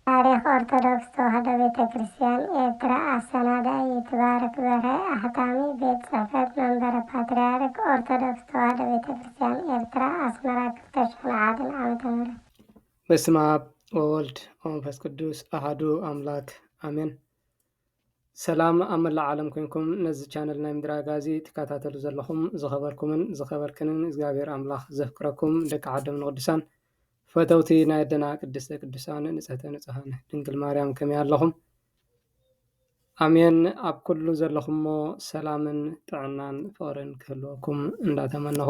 ታሪኽ ኦርቶዶክስ ተዋህዶ ቤተ ክርስቲያን ኤርትራ ኣሰናዳኢ ይትባረክ በርሀ፣ ኣሕታሚ ቤት ጽሕፈት መንበረ ፓትርያርክ ኦርቶዶክስ ተዋህዶ ቤተ ክርስቲያን ኤርትራ ኣስመራ ክልተ ሽሕን ሓደን ዓመተ ምህረት። በስመ ኣብ ወወልድ ወመንፈስ ቅዱስ ኣሃዱ ኣምላክ ኣሜን። ሰላም ኣብ መላእ ዓለም ኮንኩም ነዚ ቻነል ናይ ምድረ ኣጋዚ ትከታተሉ ዘለኹም ዝኸበርኩምን ዝኸበርክንን እግዚኣብሔር ኣምላኽ ዘፍቅረኩም ደቂ ዓዶም ንቅዱሳን ፈተውቲ ናይ ኣደና ቅድስተ ቅዱሳን ንጽሕተ ንጹሃን ድንግል ማርያም ከመይ ኣለኹም? ኣሜን። ኣብ ኩሉ ዘለኹሞ ሰላምን ጥዕናን ፍቕርን ክህልወኩም እንዳተመነኹ፣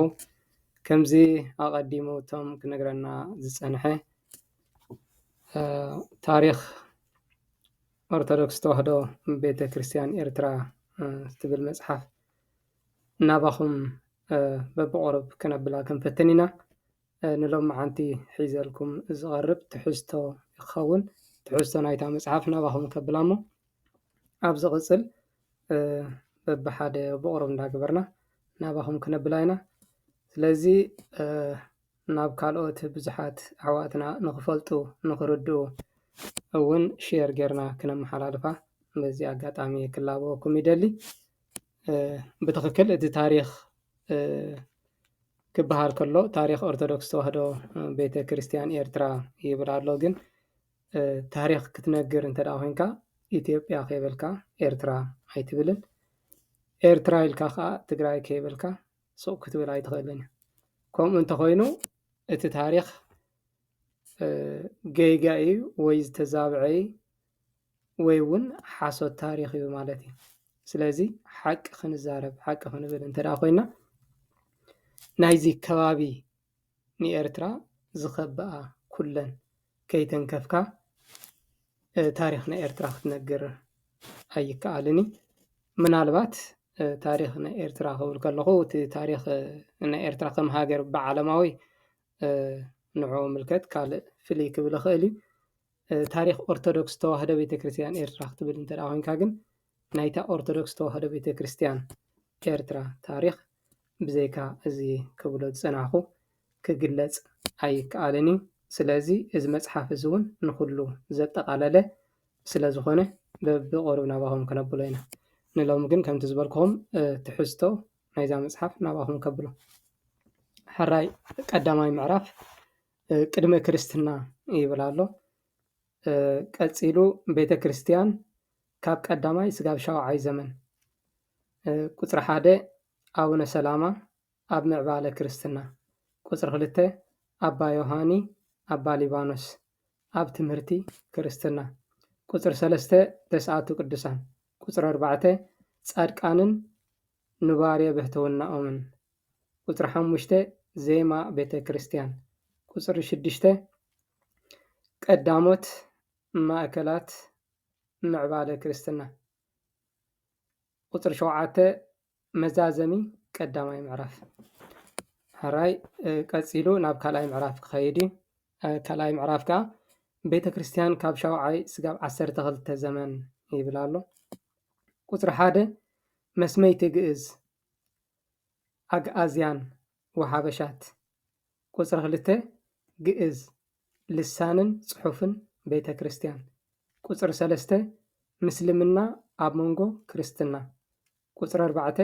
ከምዚ ኣቐዲሙ እቶም ክነግረና ዝጸንሐ፣ እ፣ ታሪኽ ኦርቶዶክስ ተዋህዶ ቤተ ክርስቲያን ኤርትራ፣ እ፣ ትብል መጽሓፍ ናባኹም፣ እ፣ በብቑሩብ ክነብላ ክንፍትን ኢና። እ፣ ንሎማዓንቲ ሒዘልኩም ዝቐርብ ትሕዝቶ ይኸውን። ትሕዝቶ ናይታ መጽሓፍ ናባኹም ከብላ እሞ፣ ኣብ ዝቕጽል፣ እ፣ በብሓደ ብቑሩብ እንዳገበርና ናባኹም ክነብላ ኢና። ስለዚ፣ እ፣ ናብ ካልኦት ብዙሓት ኣሕዋትና ንኽፈልጡ፣ ንኽርድኡ እውን ሼር ጌርና ክነመሓላልፋ በዚ ኣጋጣሚ ክላበወኩም ይደሊ። እ፣ ብትኽክል እቲ ታሪኽ፣ እ፣ ክበሃል ከሎ፣ ታሪኽ ኦርቶዶክስ ተዋህዶ ቤተ ክርስቲያን ኤርትራ ይብል ኣሎ። ግን፣ እ፣ ታሪኽ ክትነግር እንተ ደኣ ኮይንካ፣ ኢትዮጵያ ከይበልካ ኤርትራ ኣይትብልን። ኤርትራ ኢልካ ከኣ ትግራይ ከይበልካ ሱቕ ክትብል ኣይትኽእልን እያ። ከምኡ እንተኾይኑ፣ እቲ ታሪኽ፣ እ፣ ገይጋ እዩ ወይ ዝተዛብዐ እዩ ወይ እውን ሓሶት ታሪኽ እዩ ማለት እዩ። ስለዚ ሓቂ ክንዛረብ፣ ሓቂ ክንብል እንተ ደኣ ኮይና፣ ናይዚ ከባቢ ንኤርትራ ዝኸብኣ ኩለን ከይተንከፍካ፣ እ፣ ታሪኽ ናይ ኤርትራ ክትነግር ኣይከኣልን እዩ። ምናልባት፣ እ፣ ታሪኽ ናይ ኤርትራ ክብል ከለኹ፣ እቲ ታሪኽ፣ እ፣ ናይ ኤርትራ ከም ሃገር ብዓለማዊ፣ እ፣ ንዕኡ ምልከት ካልእ ፍልይ ክብል ይኽእል እዩ። እ፣ ታሪኽ ኦርቶዶክስ ተዋህዶ ቤተ ክርስቲያን ኤርትራ ክትብል እንተ ደኣ ኮይንካ ግን፣ ናይታ ኦርቶዶክስ ተዋህዶ ቤተ ክርስቲያን ኤርትራ ታሪኽ ብዘይካ እዚ ክብሎ ዝጸናሕኩ ክግለጽ ኣይከኣልን እዩ። ስለዚ እዚ መጽሓፍ እዚ እውን ንኹሉ ዘጠቓለለ ስለ ዝኾነ፣ በብቑሩብ ናባኹም ከነብሎ ኢና። ንሎሚ ግን ከምቲ ዝበልኩኹም፣ እ፣ ትሕዝቶ ናይዛ መጽሓፍ ናባኹም ከብሎ። ሕራይ ቀዳማይ ምዕራፍ፣ እ፣ ቅድመ ክርስትና ይብል ኣሎ። እ፣ ቀጺሉ ቤተ ክርስቲያን ካብ ቀዳማይ ስጋብ ሻውዓይ ዘመን። እ፣ ቁጽሪ ሓደ ኣቡነ ሰላማ ኣብ ምዕባለ ክርስትና። ቁጽሪ ክልተ ኣባ ዮሃኒ ኣባ ሊባኖስ ኣብ ትምህርቲ ክርስትና። ቁጽሪ ሰለስተ ተስዓቱ ቅዱሳን። ቁጽሪ ኣርባዕተ ጻድቃንን ኑባሬ ብሕትውናኦምን። ቁጽሪ ሓሙሽተ ዜማ ቤተ ክርስቲያን። ቁጽሪ ሽዱሽተ ቀዳሞት ማእከላት ምዕባለ ክርስትና። ቁጽሪ ሸውዓተ መዛዘሚ ቀዳማይ ምዕራፍ። ሕራይ፣ እ፣ ቀጺሉ ናብ ካልኣይ ምዕራፍ ክኸይድ እዩ። እ፣ ካልኣይ ምዕራፍ ከኣ ቤተ ክርስቲያን ካብ ሻውዓይ ስጋብ ዓሰርተ ክልተ ዘመን ይብል ኣሎ። ቁጽሪ ሓደ መስመይቲ ግእዝ፣ ኣግኣዝያን ወሓበሻት። ቁጽሪ ክልተ ግእዝ፣ ልሳንን ጽሑፍን ቤተ ክርስቲያን። ቁጽሪ ሰለስተ ምስልምና ኣብ መንጎ ክርስትና። ቁጽሪ ኣርባዕተ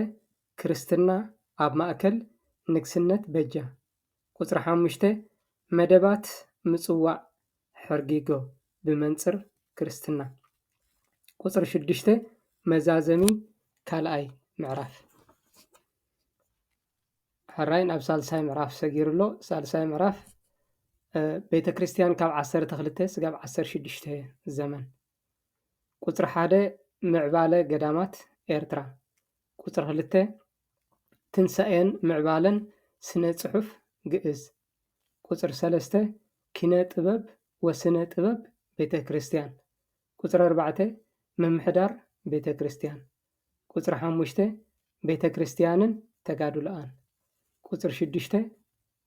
ክርስትና ኣብ ማእከል ንግስነት በጃ። ቁጽሪ ሓሙሽተ መደባት ምጽዋዕ ሕርጊጎ ብመንጽር ክርስትና። ቁጽሪ ሽዱሽተ መዛዘሚ ካልኣይ ምዕራፍ። ሕራይ ናብ ሳልሳይ ምዕራፍ ሰጊሩ ኣሎ። ሳልሳይ ምዕራፍ፣ እ፣ ቤተ ክርስቲያን ካብ ዓሰርተ ክልተ ስጋብ ዓሰርተ ሽዱሽተ ዘመን። ቁጽሪ ሓደ ምዕባለ ገዳማት ኤርትራ። ቁጽሪ ክልተ ትንሳኤን ምዕባለን ስነ ጽሑፍ ግእዝ። ቁጽሪ ሰለስተ ኪነ ጥበብ ወስነ ጥበብ ቤተ ክርስቲያን። ቁጽሪ ኣርባዕተ ምምሕዳር ቤተ ክርስቲያን። ቁጽሪ ሓሙሽተ ቤተ ክርስቲያንን ተጋድሎኣን። ቁፅሪ ሽዱሽተ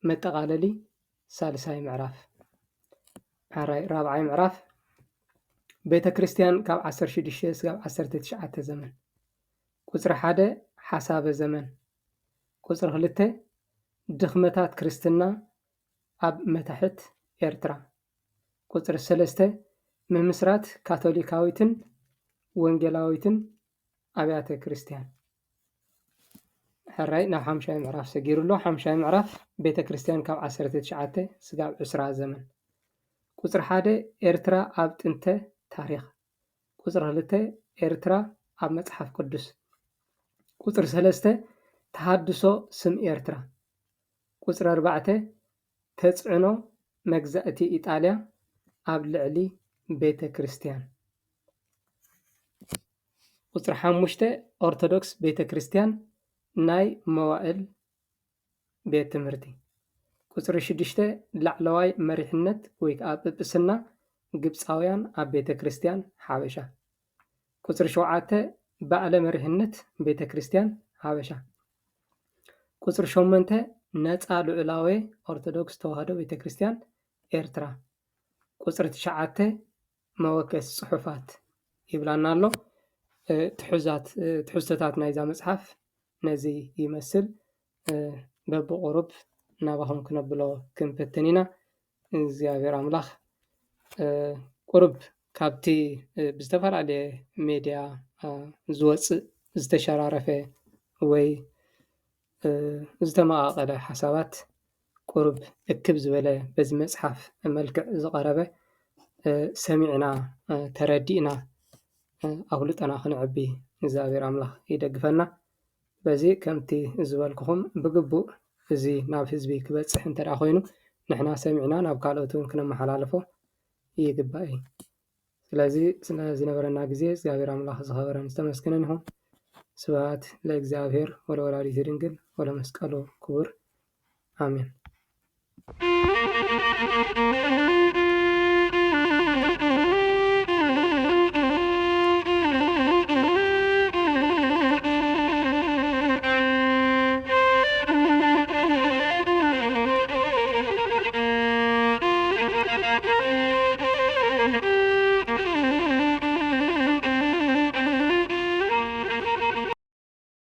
መጠቓለሊ ሳልሳይ ምዕራፍ። ሕራይ ራብዓይ ምዕራፍ ቤተ ክርስቲያን ካብ ዓሰርተ ሽዱሽተ ስጋብ ዓሰርተ ትሽዓተ ዘመን። ቁፅሪ ሓደ ሓሳበ ዘመን። ቁፅሪ ክልተ ድኽመታት ክርስትና ኣብ መታሕት ኤርትራ። ቁፅሪ ሰለስተ ምምስራት ካቶሊካዊትን ወንጌላዊትን ኣብያተ ክርስቲያን። ሕራይ ናብ ሓምሻይ ምዕራፍ ሰጊሩ ኣሎ። ሓምሻይ ምዕራፍ ቤተ ክርስቲያን ካብ ዓሰርተ ትሽዓተ ስጋብ ዕስራ ዘመን። ቁፅሪ ሓደ ኤርትራ ኣብ ጥንተ ታሪኽ። ቁፅሪ ክልተ ኤርትራ ኣብ መፅሓፍ ቅዱስ። ቁፅሪ ሰለስተ ተሃድሶ ስም ኤርትራ። ቁፅሪ ኣርባዕተ ተፅዕኖ መግዛእቲ ኢጣልያ ኣብ ልዕሊ ቤተ ክርስቲያን። ቁፅሪ ሓሙሽተ ኦርቶዶክስ ቤተ ክርስቲያን ናይ መዋእል ቤት ትምህርቲ። ቁፅሪ ሽዱሽተ ላዕለዋይ መሪሕነት ወይ ከዓ ጵጵስና ግብፃውያን ኣብ ቤተ ክርስቲያን ሓበሻ። ቁፅሪ ሸውዓተ ባዕለ መሪሕነት ቤተ ክርስቲያን ሓበሻ። ቁፅሪ ሸሞንተ ነፃ ልዑላዊ ኦርቶዶክስ ተዋህዶ ቤተ ክርስቲያን ኤርትራ። ቁፅሪ ትሽዓተ መወከሲ ፅሑፋት ይብላና ኣሎ። እ፣ ትሑዛት፣ እ፣ ትሕዝቶታት ናይዛ መፅሓፍ ነዚ ይመስል። እ፣ በብቁሩብ ናባኹም ክነብሎ ክንፍትን ኢና። እግዚኣብሔር ኣምላኽ፣ እ፣ ቁሩብ ካብቲ፣ እ፣ ብዝተፈላለየ ሜድያ፣ እ፣ ዝወፅእ ዝተሸራረፈ ወይ፣ እ፣ ዝተመቓቐለ ሓሳባት ቁሩብ እክብ ዝበለ በዚ መፅሓፍ መልክዕ ዝቐረበ፣ እ፣ ሰሚዕና፣ እ፣ ተረዲእና፣ እ፣ ኣፍልጦና ክነዕቢ እግዚኣብሔር ኣምላኽ ይደግፈና። በዚ ከምቲ ዝበልኩኹም ብግቡእ እዚ ናብ ህዝቢ ክበፅሕ እንተ ደኣ ኮይኑ ንሕና ሰሚዕና ናብ ካልኦት እውን ክነመሓላልፎ ይግባእ እዩ። ስለዚ ስለ ዝነበረና ግዜ እግዚኣብሔር ኣምላኽ ዝኸበረን ዝተመስገነን ይኹን። ስብሐት ለእግዚኣብሔር ወለወላዲቱ ድንግል ወለመስቀሉ ክቡር። ኣሜን።